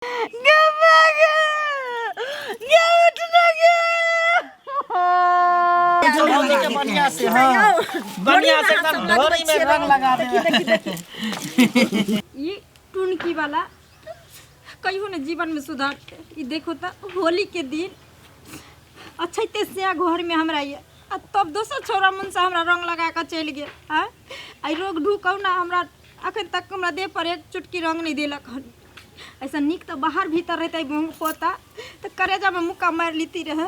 गे माँ गे, गे उठ ना गे। होली के बढ़िया से, हाँ, बढ़िया से एकदम ढोरी में रंग लगा दे। ई टुनकी वाला कहियो ने जीवन में सुधार। ई देखो त होली के दिन अच्छे से घर में हमरा ये आ तब दोसर छौड़ा मन से हमरा रंग लगा के चलि गेल। आँय, आइ रोग ढुकौ ना, हमरा अखन तक हमरा देह पर एक चुटकी रंग नहि देलक हन। ऐसा नीक तऽ बाहर भीतर रहते पोता तऽ करेजामे मुक्का मारि लीती रहे।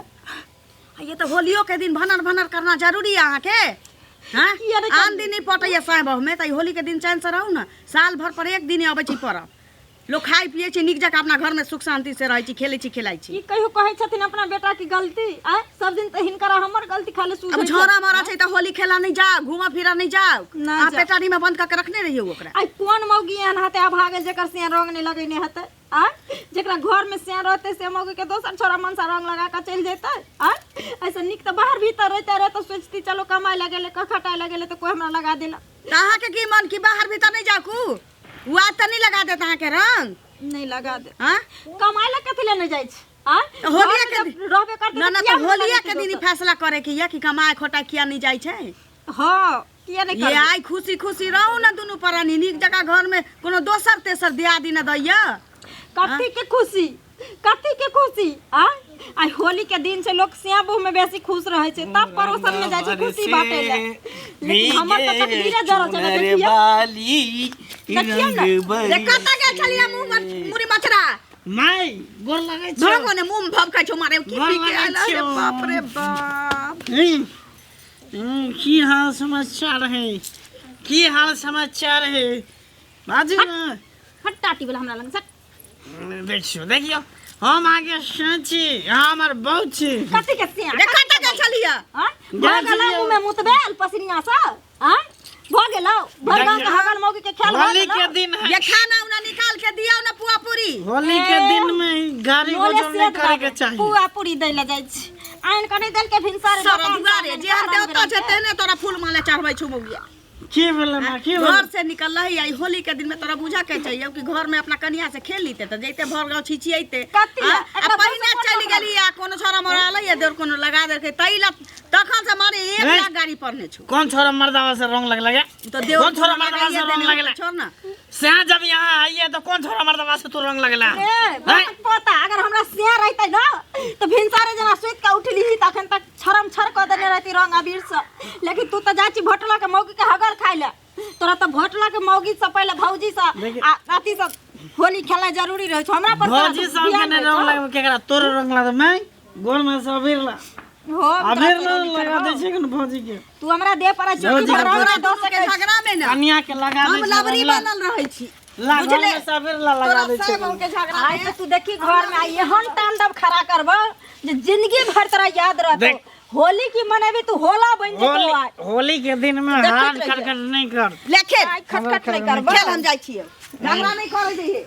ये तऽ होलियो के दिन भनर भनर करना जरूरी है अहाँके। हाँ, किया नहि? आन दिन नहीं पटैया साँय बहु में, तऽ ई होली के दिन चैन से रहू ने। साल भर पर एक दिन अबै छै परब, लोक खाइ पियै छै नीक जकाँ, अपना घर में सुख शांति से रहै छी, खेलै छी, खेलाइ छी। ई कहियो कहै छथिन अपना बेटा की गलती? आँय, सब दिन तऽ हिनकर हमर गलती खाली अब सुझै। झोरा मारा छै तऽ होली खेला नहीं जाओ, घूमा फिरा नहीं जाओ। ना अहाँ जाओ। पेटारी में बंद करके रखने रहियो ओकरा। आइ कोन मौगी एहन हेतै अभागल जेकर सिया रंग नहि लगेने हेतै? आँय, जेकरा घर में सिया रहतै से मौगी के दोसर छोरा मनसा रंग लगा कऽ चलि जेतै? आँय, ऐसे नीक तऽ बाहर भीतर रहते रहे तऽ सोचती, चलो कमाइ लए गेलै, खटाइ लए गेलै तऽ कोइ हमरा लगा देलक। तऽ अहाँके की मन की बाहर भीतर नहीं जाकू, उ आज तऽ नहीं लगा देत अहाँके रंग? नहि लगा दे। हाँ, कमाइ लए कथी लए नहि जाइ छै? आँय, होलिया घरमे के जब दिन रहबे करतै ना तऽ ना किया तऽ नहि होलिया लगेतै के दिन ई दोसर? फैसला करे के या कि कमाए खोटाए किया नहीं जाइ छै। हँ, किया नहि ये करबै? आइ खुशी खुशी रहू ने दुनू प्राणी नीक जकाँ घर में, कोनो दोसर तेसर दियादी न दैया। कथी के खुशी, कथी के खुशी? आ आइ होली के दिन छै, लोक सिया बहु में बेसी खुश रहै छै, तब पड़ोसन में जाइ छै खुशी बांटै लए, लेकिन हमर तऽ तकदीरे जरल छै ने। देखियौ वाली देखियौ ने। रे, कतऽ गेल छलियै मुँह में मुड़ी मचरा? माय, गोर लगै छौ। भागो ने, मुँह में भभकै छौ मारे की गोर पी के लगै आयल रे? छौ। बाप रे बाप। की हाल समाचार है? की हाल समाचार है? बाजू ने। हट, टाटी वाला हमरा लग सट। देखियौ देखियौ, हम अहाँके से छी, अहाँ हमर बहू छी। कथी के सिया? रे, कतऽ गेल छलियै? आँय, भऽ गेलौ मुँह में मुतबेल पसनिया से? आँय, भऽ गेलौ भर गाँव के हगल मौगी के खेल भऽ होली के गेलौ? दिन है। ये खाना उना निकाल के दियौ ने, पुआ पूरी। होली के दिन में गाड़ी मोले गोजर नहीं सेत करे के बाबे, चाहिए। पुआ पूरी दै लए जाइ छी, आनि कऽ नहि देलकै भिनसर। सर दुआरे जे हर देवता छै तेने तोरा फूल माला चढ़बै छौ मौगिया। की भेलै माँ, की भेलै? घर से निकल रही आई होली के दिन में, तोरा बुझा के चाहिए कि घर में अपना कनिया से खेल लीते तऽ जैते भर गाँव छिछियैते। कथी लए? आ एकरा पहिने दोसर चलि गेली आ कोनो छोरा मोरा आलै देर कोनो लगा देलकै, तै ला तखन से मारे एक ए? लाख गाड़ी पड़ने छौ। कौन छोरा मर्दावा से रंग लग लगे? तो देव कौन छोरा मर्दावा से रंग लगला? छोड़ ना। से जब यहाँ आई है तो कौन छोरा मर्दावा से तू रंग लगला? ए बापक पोता, अगर हमरा सिया रहतै न तऽ भिनसरे जेना सुति कऽ उठलीही तखन तक छरम छर कऽ देने रहती रंग अबीर से, लेकिन तू तऽ जाइ छी भोटला के मौगी के हगल खाइ लए। तोरा तऽ भोटला के मौगी से पहिले भौजी से आ अथी से होली खेलनाइ जरूरी रहै छौ। हमरा पर तोरा भौजी सब के ध्यान नहीं रहै रंग छौ। लगे केकरा तोर रंग लगे? मैं गोल में से अबीर ला हो अबीर ला लगा दे छै कोन भौजी के। तू हमरा देह पर चोटी भौजी पर के रंग तोरा दऽ दुनू के सकै छी। झगड़ा में ना कनिया के लगा हम दे छै लबरी रंग ला। बनल रहै छी। ला गोल बुझले? में से अबीर ला लगा तोरा दे छै। सब के झगड़ा आइ में तऽ तू देखी, घर में आइ एहन तांडव खड़ा करबो जे जिंदगी भर तोरा याद रहतौ। देख। होली की मनेबी तू, होला बनि जेतौ होली आइ। होली के दिन में देखैत हाथ रहियै। खटखट नहीं कर। ले खेल। आइ खटखट नहीं करबो। खेल, हम जाइ छियै, झगड़ा नहीं करै जइहे।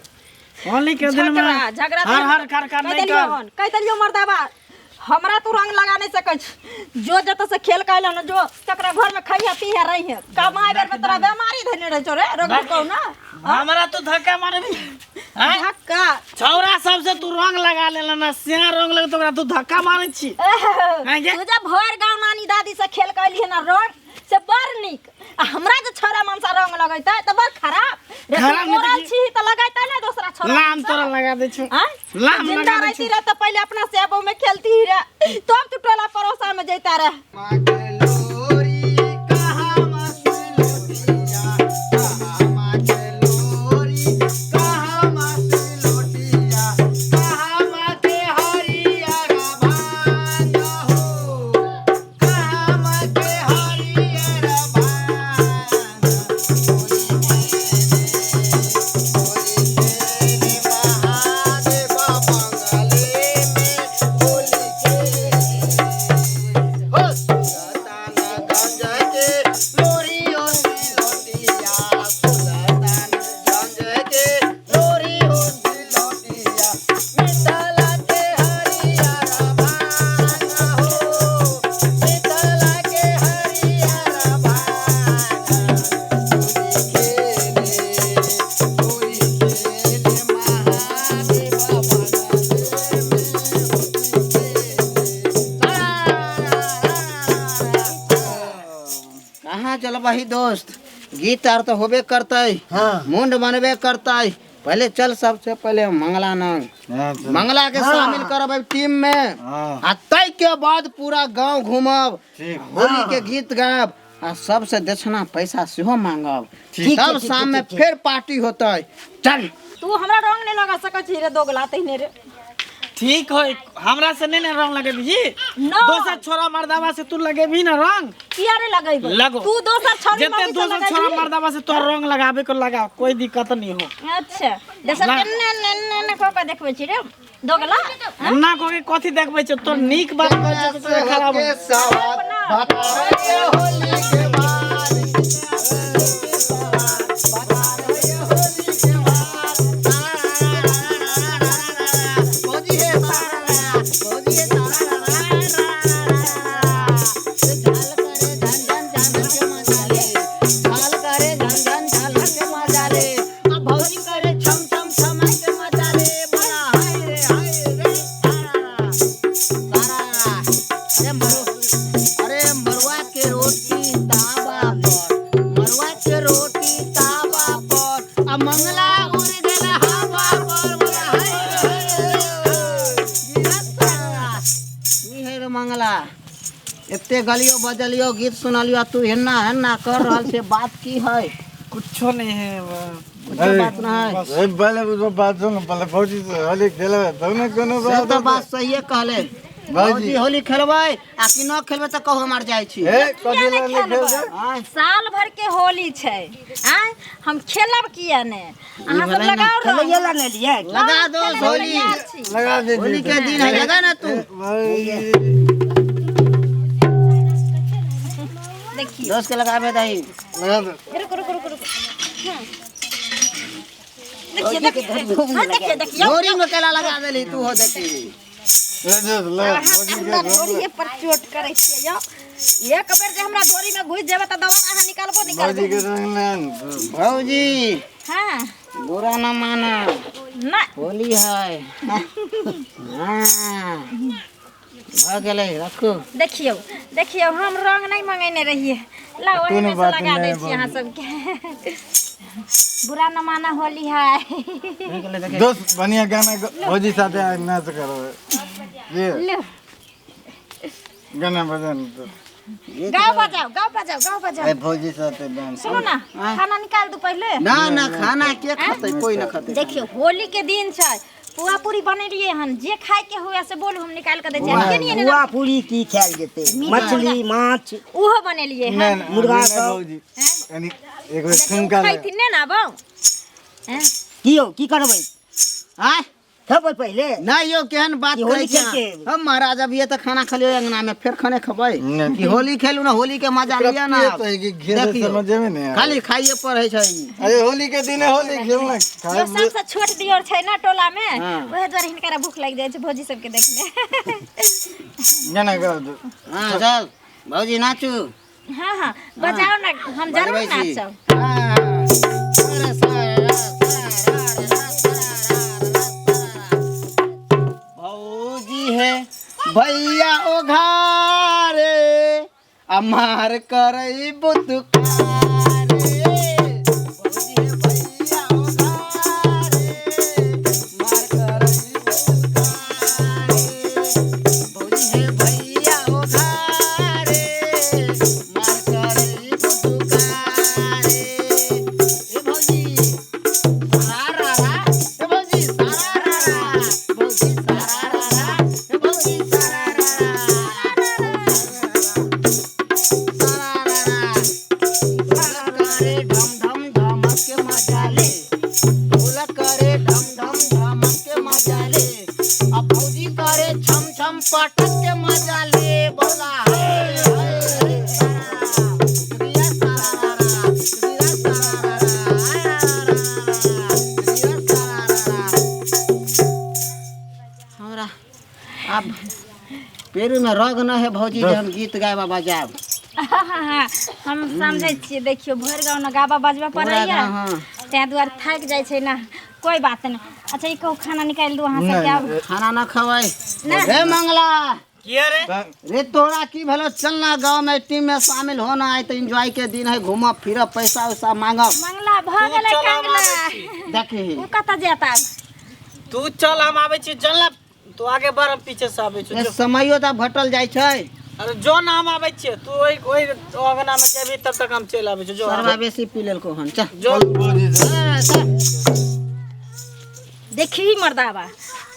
होली के दिन में झगड़ा झगड़ा हर हर कर कर कहि नहीं देलियौ कर। हन, कहि देलियौ मर्दाबा, हमरा तू रंग लगा नहीं सकै छी। जो जतऽ से खेल के अयलहन जो तकरा घर में खइहे पीहे रहिहे। कमाए बेर में तोरा बेमारी धने रहै छौ रे, रोग कहू ना। हमरा तू धक्का मारबी? आँय? धक्का? छौरा सबसे तू रंग लगा लेला ना, सिया रंग लगे तो ओकरा तू धक्का मारै छी? आँय गे? तू जब भरि गाँव नानी दादी से खेल के अयली ना रंग से बड़ नीक, आ हमरा जे छौरा मनसा रंग लगैतै तऽ बड़ खराब रे। तू खराब नहि मरल तऽ छी तऽ लगैतै ने दोसरा छौरा लाम मनसा? तोरा लगा दै छौ। आँय? लाम जिंदा लगा दै रहती छौ। रह तऽ पहिले अपना सेबो में खेलती रह, तब तू टोला पड़ोसा में जैता रह। हो। रही दोस्त, गीत आर तो होबे करतै। हाँ। मुंड बनबे करतै। पहले चल, सबसे पहले मंगला नाम हाँ, चल। मंगला के शामिल करब टीम में। हाँ। आ तै के बाद पूरा गांव घूमब, ठीक। होली के गीत गायब आ सबसे दक्षिणा पैसा सेहो मांगब। ठीक। तब शाम में फिर पार्टी होतै। चल। तू हमरा रंग नहीं लगा सकै छी रे दोगला तहिने रे। ठीक है, हमरा से नहीं ना रंग लगेबही। ना। दोसर छोरा मर्दावा से तू लगेबही ना रंग। किया रे लगेबो? लगो। तू दोसर छोरी जते मौगी से दोसर छोरा लगेबही? मर्दावा से तोर रंग लगाबे को लगाओ, कोई दिक्कत नहीं हो। अच्छा, दोसर ना। के ने ने ने ने कह के देखबै छी रे दोगला। ना को के कथी देखबै छौ? तोर नीक बात कहै छौ तऽ तोरा खराब। के सवाल बताए होली के बाद। भौजी हे सारा, भौजी हे सारा, झाल करे झन झन झाल के मजा ले, झाल करे झन झन झाल के मजा ले, आ भौजी करे छम छम छम के मजा ले। बड़ा हाय रे हाय रे सारा सारा। अरे मरु, अरे मरुआ के रोटी तावा पर, मरुआ के रोटी तावा पर, आ मंगला उड़ गेल हवा पर। बोला हाय रे हाय रे, गिरा सारा। की है रे मंगला, एते गलियो बजलियो, गीत सुनलियो, आ तू एना एना कर रहल छे, बात की है? कुछो नहीं है। कुछो बात ना है? ए, पहले वो बात सुन, पहले भौजी से होली खेलबे तब ने कोनो से बात। तऽ बात सहिए कहले भौजी। होली खेलबै आ कि न खेलबै तऽ कहू, हम आर जाइ छी। ए, कथी लए नहि खेलबै? आँय, साल भर के होली छै, आँय, हम खेलब किया ने? अहाँ सब भेलै ने। लगाओ रंग। खेलैये ला ने लिए। लगा दो खेलै ला होली। तैयार छी। लगा दे। होली के दिन है, लगा ना तू। भाई। देखिए। दोस्त के लगाबे दही। लगा दे। रुक रुक रुक रुक, हाँ। देखिए देखिए, हाँ, देखिए देखिए। झोरी में केला लगा देली तू हो, देखी। ले दे, ले भौजी के। हमरा ढोरिये पर चोट करै छियै यौ। एक बेर जे हमरा ढोरी में घुसि जेबै तऽ दवा अहाँ निकालबो निकालबो। भौजी के रंग ले आन। भौजी। हाँ। बुरा न माना। ना। होली है, हाँ, भऽ गेलै, रखू। देखियौ देखियौ, हम रंग नहि मंगेने रहियै। लाउ, कोनो ओहिमे से बात लगा दै नहि। छी अहाँ सबके। बुरा न माना, होली है। भऽ गेलै, देखी। दोस्त, बढ़िया गाना भौजी साथे आज नाच करबै ये। लो। गाना बजान तो। गाओ बजाओ, गाओ बजाओ, गाओ बजाओ। ए, भौजी साथे डांस। सुनू ना, खाना निकाल दू पहिले। ना ना, खाना के खतै? कोई न खतै। देखियौ, होली के दिन छै, पुआ पूरी बनेलियै हन। जे खाय के हुए से बोलू, हम निकाल के दै छियै। के नहीं पुआ पूरी की खायल जेतै? मछली माछ। उहो बनेलियै नहीं हन। नहीं, मुर्गा अभी नहीं। सब। भौजी, यानी एक बेर ठुमका ले। खैथिन ने ना आबौ हैं? की यौ, की करबै? आँय? खेबै पहिले? नहीं यौ, केहन बात कि होली करै छी अहाँ? खेल के? हम महाराज अभी तऽ खाना खलियो अंगना में, फेर खाने खेबै? नहि। कि होली खेलू ना, होली के मजा ओकरा लिअ ना। पिए तऽ है कि घेरे? देखियौ। समझे में नहीं आबै। खाली खाइए पर है छै ई। अरे, होली के दिन है, होली खेलना। जो सबसे छोट दियोर छै ना टोला में, हाँ। ओहे दुआरे हिनकरा भूख लागि जाइ छै भौजी सबके देखने। गाना गाओ दो। हाँ, चल भौजी, नाचू। हाँ हाँ, बजाओ ना, हम जरूर बजबै छी। नाचब। हाँ। अरे सारा, सारा, सारा। भौजी है भैया ओघारे, अमार करई बुतकारे। भौजी है भैया ओघारे, मार करई बुतकारे। भौजी है भैया ओघारे, मार करई बुतकारे। ए भौजी सारा रा, ए भौजी सारा रा, भौजी सारा रा, ए भौजी सारा रा, सारा रा। ढोलक करे ढम ढम ढमक के मजा ले, ढोलक करे ढम ढम ढमक के मजा ले, आ भौजी करे छम छम पटक के मजा ले। बोला हाय हाय रे सारा, रिया सारा रा, रिया सारा रा, रिया सारा रा। हमरा अब पेरू में रग न है भौजी, जे हम गीत गायब बजायब। हाँ, हम समझै छियै। देखियौ, भरि गाँव ने गाबा बजबऽ पूरा पड़ैया। गाँव, हाँ। ताहि दुआरे थाकि जाइ छै ने। कोइ बात नहि। अच्छा, ई कहू, खाना निकालि दू अहाँ सबके आब? खाना न खबै। ना। हे मंगला। किया रे रे तोरा की भेलो चल ना गाँव में टीम में शामिल होना है तो एंजॉय के दिन है घूमब फिरब पैसा उसा मांगब मंगला भऽ तू गेलै चल हम कंगला आबै छी। देखी उ कतऽ जेता तू चल हम आबै छी चल ना तू आगे बढ़ हम पीछे से आबै छी ए, जो। समयो तऽ घटल जाइ छै अरे जो ना हम आबै छियै तू ओहि ओहि अंगना में जेबही तब तक हम चलि आबै छी जो सरवा बेसी पी लेलको हन चल जो भौजी से देखी मर्दाबा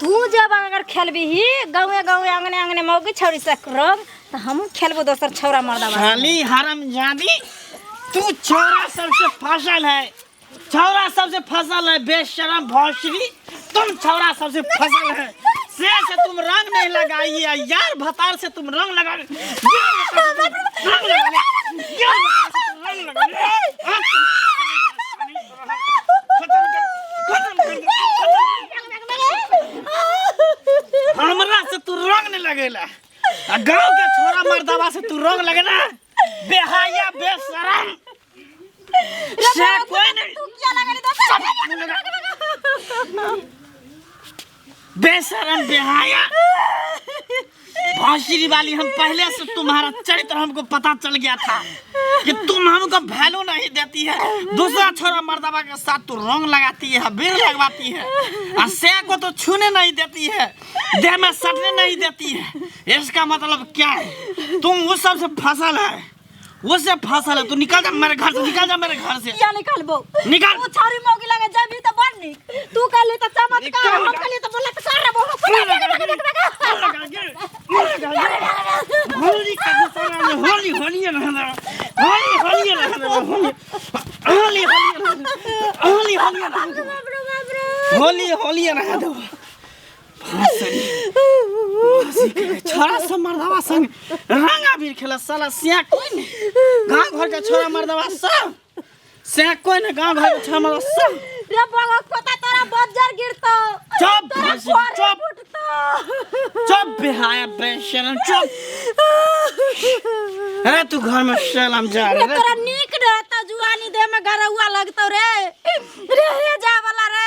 तू जब अगर खेलबही गाँवे गाँवे अंगने अंगने मौगी छौरी से रंग तऽ हमहूँ खेलबो दोसर छौरा मर्दाबा साली हरामजादी तू छोरा सबसे फसल है छौरा सबसे फसल है बेशरम भौसरी तुम छौरा सबसे फसल है से से तुम रंग नहीं लगाई है यार भतार से तुम रंग लगा यार भतार से तुम रंग लगा यार भतार से तुम रंग लगा खत्म कर खत्म कर हमरा से तू रंग नहीं लगेला आ गांव के छोरा मर्दावा से तू रंग लगेला बेहाया बेशरम से कोई नहीं तू किया लगेली दोसर बेशरम बेहाया भौसरी वाली हम पहले से तुम्हारा चरित्र हमको पता चल गया था कि तुम हमको वैल्यू नहीं देती है दूसरा छोरा मर्दबा के साथ तू रंग लगाती है बीर लगवाती है और से को तो छूने नहीं देती है देह में सटने नहीं देती है इसका मतलब क्या है तुम उस सबसे फसल है उससे फसल है तू निकल जा मेरे घर से निकल जा मेरे घर से किया निकालबो निकाल। उ छौरी मौगी लगे जेबी तऽ बड़ नीक तू कहली तऽ चमत्कार निकाल। हम कहली तऽ बलात्कार रे बहु होली का गुस्सा में होली होली है ना होली होली है ना होली होली होली होली है ना होली होली है ना दो छोरा सब मर्दवा संग रंग अबीर खेला साला सिया कोई नहीं गांव घर के छोरा मर्दवा सब सिया कोई नहीं गांव घर के छोरा मर्दवा सब रे बगक पता तोरा बज्जर गिरतो चुप तोरा भैंसी, फोरे चुप। फुटतो चुप बेहाया बेशरम चुप अरे तू घर में चल हम जा रे रहे तोरा नीक रहता जुआनी देह में गरौआ लगतो रे रे हे जा वाला रे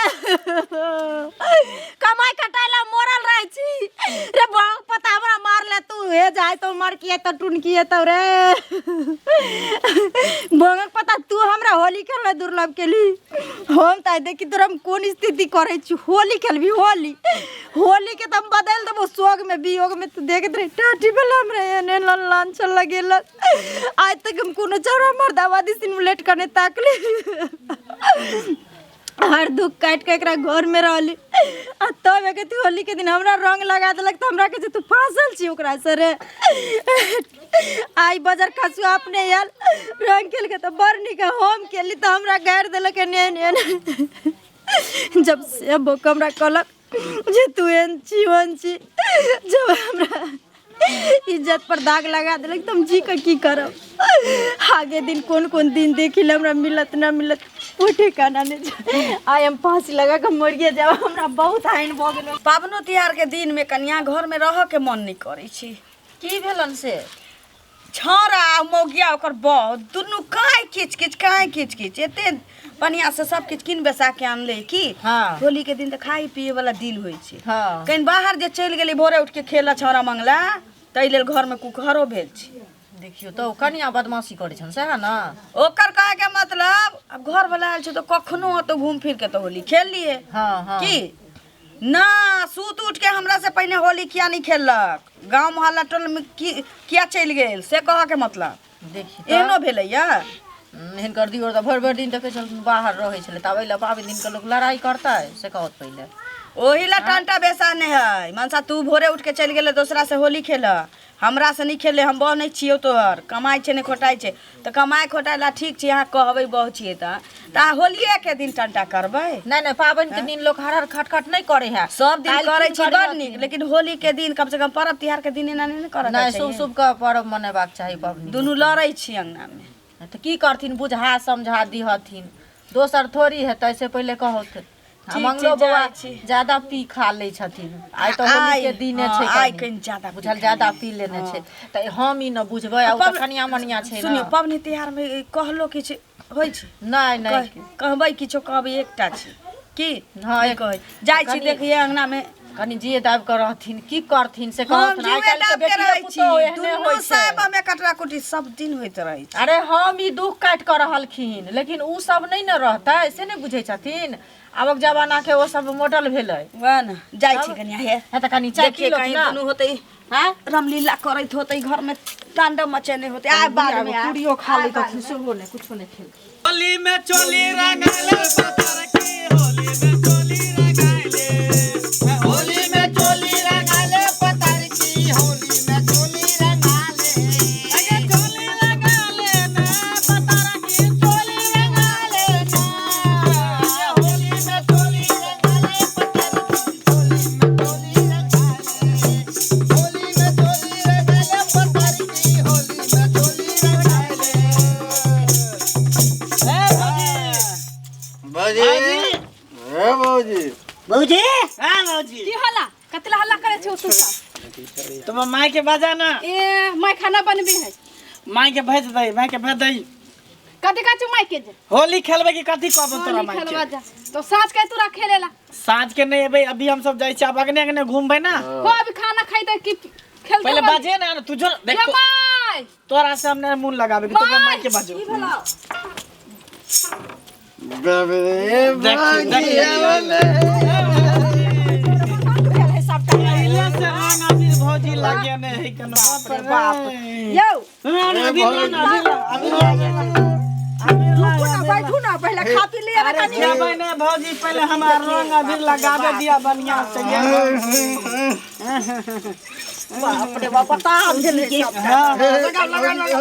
कमाई खटाई ला मरल रहै छी रे बगक पता हमरा मार ले तू हे जाय तो मर किए तो टुन किए तो रे बगक पता तू हमरा होली खेलबे दुर्लभ केली हम तऽ देखी तोरा हम कोन स्थिति करै छी होली खेलबी होली होली के तऽ हम बदलि देबो शोक में वियोग में तू देखैत रही टाटी भेल हमरा एहन एहन लांछन लगेलक आइ तक हम कोनो चौरा मर्दावा दिस लेट कने ताकली हर दुख काटि के एकरा घर में रहली आ तब एक होली के दिन हमरा रंग लगा देलक तऽ हमरा कहै छै तू फाँसल छी ओकरा से रे आइ बजर खसुआ अपने आयल रंग खेल के तऽ बड़ नीक हम खेली तऽ हमरा गारि देलक एने एने एने जब से बोक हमरा कहलक जे तू एहन छी ओहन छी जब हमरा इज्जत पर दाग लगा देलक तऽ हम जी के की करब आगे दिन कोन कोन दिन देखी ले हमरा मिलत ना मिलत कोई ठिकाना नहीं छै। आइ हम फांसी लगा के मरिए जाब हमरा बहुत हानि भऽ गेल पाबनो तिहार के दिन में कनिया घर में रह के मन नहीं करै छै की भेलन से छौड़ा आ मौगिया ओकर बह दुनू काहे किच किच काहे किच किच एते बढ़िया से सब किछु कीन बेसा के आनले की हाँ। होली के दिन तऽ खाइ पिए वाला दिन होइ छै हाँ। कहीं बाहर जे चलि गेली भोरे उठ के खेला छौड़ा मंगला ताहि लेल घर में कुकहरो भेल छै देखियौ तऽ ओ कनिया बदमाशी करै छनि सएह ने ओकर कहे के मतलब आब घर वाला आयल छै तऽ कखनो ओतऽ घूम फिर के तऽ होली खेल लिए हाँ हाँ की ना सुत उठ के हमरा से पहिने होली किया नहीं खेललक गांव मोहल्ला टोल में की किया चलि गेल से कह के मतलब देखी तऽ एहनो भेलैया हिनकर दियोर तऽ भरि भरि दिन देखै छलखिन बाहर रहै छलै तऽ आब एहि लए पाबनि दिनके लोक लड़ाइ करतै से कहत पहिले ओही ला टंटा बेसा नहीं है मनसा तू भोरे उठ के चलि गेले दोसरा से होली खेल हमरा से नहीं खेले हम बह नहीं छियौ तोहर कमाइ छै नहीं खोटाइ छै तऽ कमाइ खोटाइ ला ठीक छै अहाँ कहबै बह छियै तऽ तऽ अहाँ होलिये के दिन टंटा करबै नहि नहि पाबनि के दिन लोक हर हर खटखट नहि करै है सब दिन काल्हि करै की छी बड़ करिहथिन? नीक लेकिन होली के दिन कम से कम पर्व तिहार के दिन एना नहीं ने करऽ के नहि चाहिए। शुभ शुभ के पर्व मनेबाक चाही पबनी दुनू लड़ै छी अंगना में तऽ की करथिन बुझा समझा दिहथिन दोसर थोड़ी हेतै से पहिले कहत आ ठीक मंगलो छै, बौआ जाइ छी। ज्यादा पी खा लै छथिन आइ तऽ होली के आइ- दिने हँ, छै आइ कनि। कनि ज्यादा पी बुझल खा ज्यादा लेने। पी लेने छै तऽ हम ई न बुझबै आ ओ तऽ पबनी- कनिया मनिया छै सुनियौ ने पबनी तिहार में कहलो किछु होइ छै नहि नहि कहबै किछो कहबै एकटा छै की हँ, नहि कहै जाइ छी कनि- देखिए अंगना में कनि जे दाबि कऽ रहथिन की करथिन से हम कहथिन आइ जीवे काल्हि के दाबि के बेटियो रहै छी पुतोहु एहने दुनू होइ छै साहेब हमे कटरा कुटी सब दिन होइत रहै छै अरे हम ई दुख काटि कऽ रहलखिन लेकिन ओ सब नहि ने रहतै से नहि बुझै छथिन आबक जमाना के ओ सब मॉडल भेलै वएह ने जाइ छी कनिया हे हे तऽ कनि चाय पी देखिए लथु कहीं ना दुनू होतै हैं रामलीला करैत होतै घर में तांडव मचेने होतै आय बाद में आय। पूरियो खा लैतथिन सेहो नहि कुछो नहि खेलखिन होली में चोली रंगाले पतर की होली में चोली रंगाले होली में चोली रंगाले पतर की होली में चोली रंगाले अगे चोली रंगाले ना पतर की चोली रंगाले ना होली में चोली रंगाले पतर की होली में चोली रंगाले होली में चोली रंगाले पतर की होली में चोली रंगाले ए भौजी भौजी ए भौजी भौजी हां भौजी की हल्ला कतला हल्ला करे छौ तू सब तुम माई के बजा ना ए मैं खाना बनबी है माई के भेज दई माई के भेज दई कथी का माई के जे होली खेलबे की कथी कहबो तोरा होली माई खेलबा के जा तो साँझ के तोरा खेलेला साँझ के नहीं एबे अभी हम सब जाइ छी आब अगने अगने घूमबे ना हो अभी खाना खाई त की खेलते पहले बाजे ना तू जो देख ये माई तोरा से हमने मुंह लगाबे के तोरा माई के बाजो की भेलौ बाबे रे देख देख भेल है सबटा पहिले से रंग अबीर भौजी लागे ने है कन बाप रे बाप यौ अबीर ला ना, अबीर ला, अबीर ला। रुकू ना बैठू ना पहिले खा पी लिअ ना कनि खेबै ने भौजी पहिले हमरा रंग अबीर लगाबे दिया बढ़िया से ये बाप रे बाप पता भेल है सबटा हाँ, लगा लगा लगा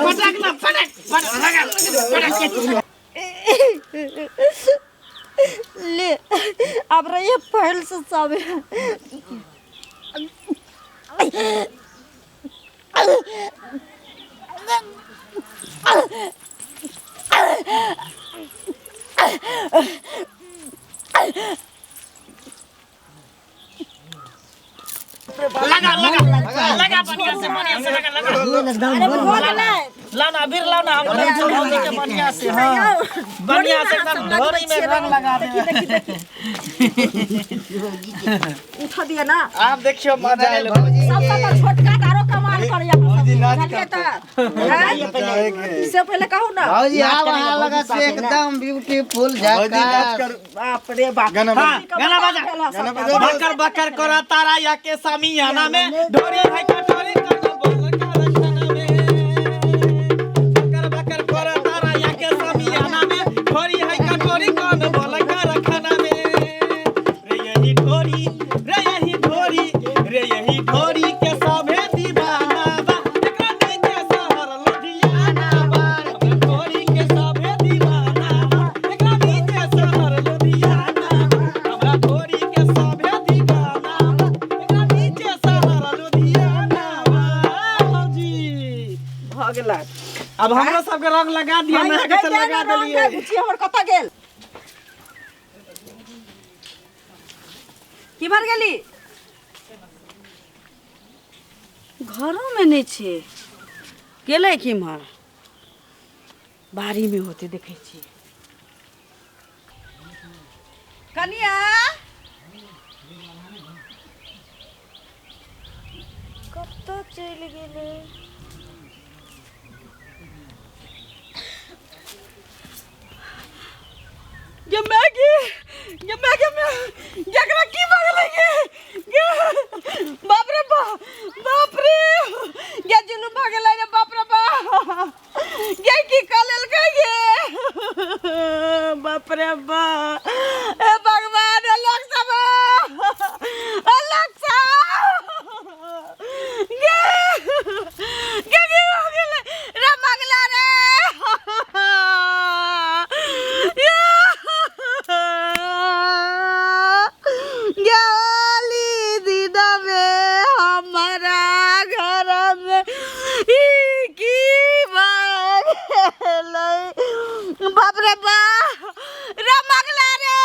फटक ना फटक फटक लगा फटक ले अब रहिए पहल से सब लगा लगा लगा बढ़िया से लगा लगा अरे भऽ गेलै लाओ ना अबीर लाओ ना हम भौजी के बढ़िया से हाँ बढ़िया से एकदम ढोरी में रंग लगा दे उठा दिया ना आप देखियो मजा आयल सब सब छोटका तारो कमाल करैया भौजी नाच बुझलियै तऽ से पहिले कहू ना भौजी आब अहाँ लगा से एकदम ब्यूटीफुल भौजी नाच झकास कर बाप रे बाप गाना हाँ, बजा गाना बजा गाना बजा बकर बकर करा तारा या के सामियाना में ढोरी है कटोरी कर बोल कारखाना में बकर बकर करा तारा या के सामियाना में ढोरी है कटोरी कौन बोल कारखाना में रे यही ढोरी रे यही ढोरी रे यही ढोरी के सभे दीवाना बा एकरा नीचे शहर लुधियाना बा हमरा ढोरी के सभे दीवाना बा एकरा नीचे शहर लुधियाना बा हमरा ढोरी के सभे दीवाना बा एकरा नीचे शहर लुधियाना बा भौजी भऽ गेलै अब हमरो सबके रंग लगा दिया ना के लगा देलिए बुच्ची हमर कतऽ गेल की भर गेली घरोमे नहि छै गेलै केम्हर बाड़ीमे होतै देखै छियै कनिया कतऽ चलि गेलै गे मैगी गे मैगी जकरा की भऽ गेलै गे गे बाप रे बाप बाप रे गे जुलुम भऽ गेलै रे बाप रे बाप गे की कऽ लेलकै गे बाप रे बाप हे भगवान हे लोक सब हे लोक सब गे गे की भऽ गेलै रे मंगला रे गाली दिनमे हमरा घरमे ई की भऽ गेलै बाप रे बाप रे मगला रे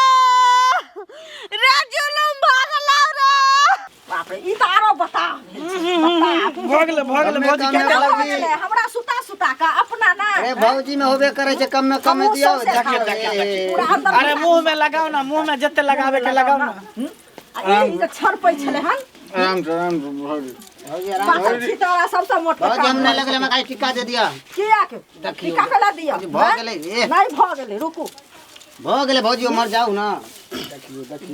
रे जुलुम भऽ गेलौ रे बाप रे ई तऽ आरो बता भेल छै, बता भऽ गेलै भऽ गेलै भौजी कमे के भऽ भौजी। गेलै, हमरा सुता सुता कऽ अपना ना अरे भौजी में होबे करे छै कम में कम हमहूँ दियौ सौंसे खा देखियौ लेबै। देखियौ पूरा अंदर अरे मुंह में लगाओ ना मुंह में जते लगावे के लगाओ ना आ ई जे छड़पै छलै हन। आराम से, आराम से भौजी। भौजी आराम। पातर छितरा सबसँ मोट। भौजी, हम नहि लगले, हमरा खाली टिक्का दे दिअ। किया के? देखियौ। टीका केला दिअ? भौजी, भऽ गेलै, ए। नहि भऽ गेलै, रुकू। भऽ गेलै भौजी, उम्हर जाउ ने।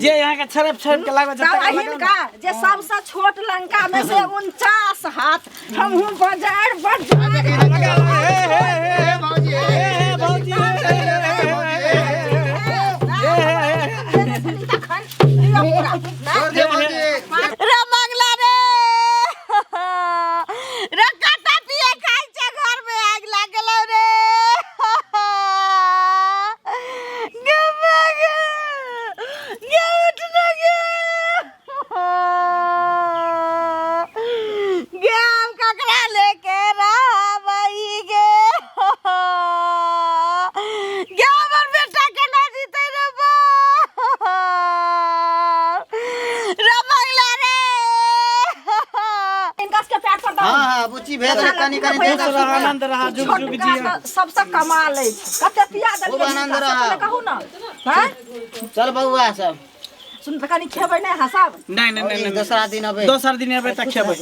जे यहाँ के छड़प छड़प के लागल छै। तब हिनका जे सबसँ छोट लंका में से 49 हाथ हमहूँ बाजार बजार। ए भौजी, ए। भौजी। तखन दिअ पूरा। छोड़ दे भौजी। रे मंगला रे, रे कता पिए खाइ छै, घर में आगि लागल रे। गे गे गे, उठ न गे गे, हम ककरा लेके रहबै गे गे? हमर बेटा केना जीतै रे बा? रे मंगला रे, इनका सबके पैर पर। हाँ हाँ बुच्ची, भेज दे कनी कनी दे खुश रह, आनंद रह, जुग जुग छोटका जिया। तऽ सबसँ कमाल अछि, कते पिया खूब देलियै आनंद हिनका, से रह। पहिले कहू ने। हैं? चल बौआ सब। सुन तऽ, कनि खेबै नहि अहाँ सब? नहीं नहीं नहीं। दोसरा दिन अबै। दोसर दिन एबै तऽ खेबै।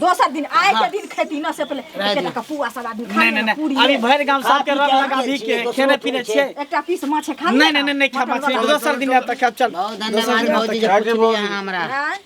दोसर दिन, आइ के दिन खेती न से पहिले एकेटा पुआ सब आदमी खा नहीं लिअ, नहीं पूरी। नहीं, अभी भरि गांव सबके रंग लगाबी के खेने पीने छियै। एकटा पीस माछ खा। नहीं नहीं नहीं, नहीं खा मछली, दोसर दिन आयब तऽ खायब, चल। बहुत धन्यवाद भौजी जे पुछलियै अहाँ हमरा। आँय?